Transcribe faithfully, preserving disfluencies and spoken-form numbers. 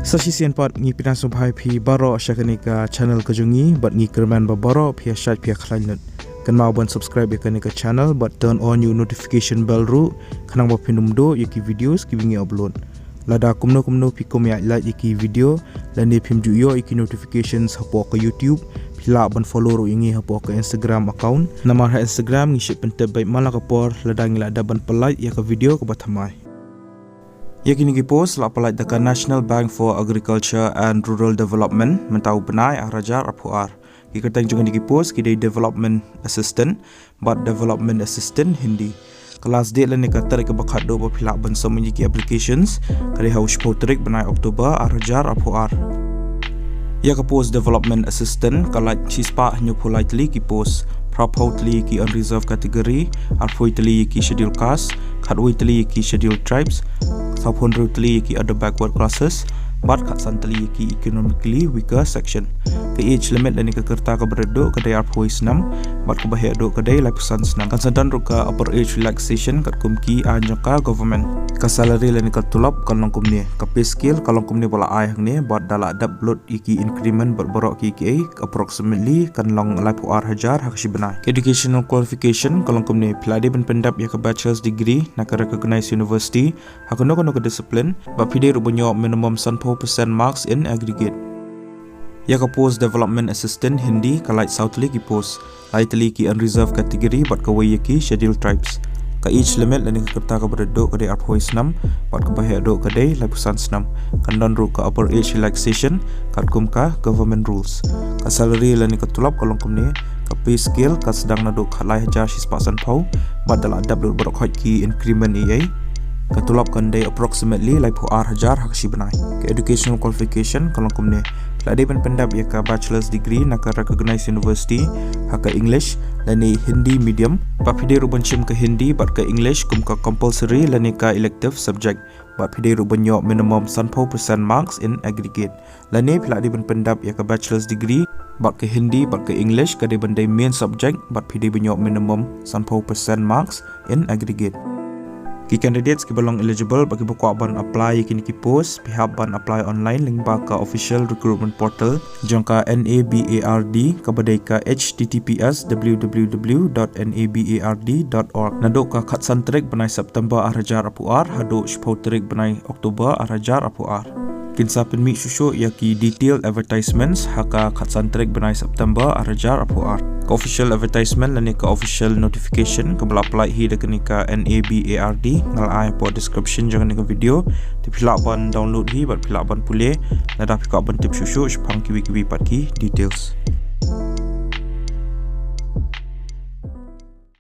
Sa shisien pat ngi pdiang sngewbha ïa phi baroh sha kane ka channel ka jong ngi, bad ngi kyrmen ba baroh phi ïa shait phi ïa khlaiñ lut. Kynmaw ban subscribe ïa kane ka channel bad turn on ïa u notification bell ruh, khnang ba phin ym duh ïa ki videos kiba ngi upload. Lada kumno kumno phi kum ïa like ïa ki video, lane phim ju ïoh ïa ki notifications hapoh ka YouTube, phi lah ban follow ruh ïa ngi hapoh ka Instagram account. Namar ha Instagram ngi shait pyntip beit man la ka por lada ngi la dep ban pynlait ïa ka video kaba thymmai. Ïa kine ki post la pynlait da ka National Bank for Agriculture and Rural Development mynta u bnai ar hajar arphew ar. Ki kyrteng jong kine ki post ki dei Development Assistant bad Development Assistant Hindi. Ka last date lane ka tarik kaba khatduh ba phi lah ban submit ïa ki applications ka dei ha u shiphew tarik bnai October ar hajar arphew ar. Ïa ka post Development Assistant ka lait shispah hynñiewphew lai tylli ki post, phraphew tylli ki unreserved category, arphew tylli ki scheduled caste, khatwei tylli ki scheduled tribes, sawphew hynriew tylli ki other backward classes, bad khatsan tylli ki economically weaker section. Ka age limit lane ka rta kaba rit duh ka dei arphew snem, bad kaba heh duh ka dei laiphew san snem. Kan sa don ruh ka upper age relaxation katkum ki aiñ jong ka government. Ka salary lane ka tulop kan long kumne, ka pay scale kan long kumne ba la ai hangne, bad da la dep lut ïa ki increment bad baroh kiei kiei, approximately kan long laiphew ar hajar ha ka shi bnai. Educational qualification kan long kumne, phi la dei ban pyndep ïa ka bachelor's degree na ka recognized university ha kano kano ka discipline, bad phi dei ruh ban ïoh minimum sanphew percent marks in aggregate. Ïa ka post Development Assistant Hindi ka lait saw tylli ki post, lai tylli ki unreserved category bad kawei ïa ki scheduled tribes. Ka age limit lane ka rta kaba rit duh ka dei arphew snem, bad kaba heh duh ka dei laiphew san snem. Kan don ruh ka upper age relaxation katkum ka government rules. Ka salary lane ka tulop kan long kumne, ka pay scale ka sdang naduh khatlai hajar shispah sanphew, bad da la dep lut baroh khoit ki increment eiei, ka tulop kan dei approximately laiphew ar hajar ha ka shi bnai. Ka educational qualification kan long kumne, phi la dei ban pyndep ïa ka bachelor's degree na ka recognized university ha ka English lane Hindi medium, bad phi dei ruh ban shim ka Hindi bad ka English kum ka compulsory lane ka elective subject, bad phi dei ruh ban ïoh minimum sanphew percent marks in aggregate. Lane phi la dei ban pyndep ïa ka bachelor's degree bad ka Hindi bad ka English ka dei ban dei main subject, bad phi dei ban ïoh minimum sanphew percent marks in aggregate. Ki candidates kiba long eligible bad kiba kwah ban apply ïa kine ki post, phi hap ban apply online lyngba ka official recruitment portal jong ka N A B A R D, kaba dei ka H T T P S W W W dot N A B A R D dot org, naduh ka khatsan tarik bnai September ar hajar arphew ar haduh shiphew tarik bnai October ar hajar arphew ar. Kin sa pynmih shuh shuh ïa ki detailed advertisements ha ka khatsan tarik bnai September ar hajar arphew ar. Ka official advertisement lane ka official notification kaba la pynlait hi da kane ka N A B A R D nga la ai hapoh description jong kane ka video. Te phi lah ban download hi bad phi lah ban pule lada phi kwah ban tip shuh shuh shaphang kiwei kiwei pat ki details.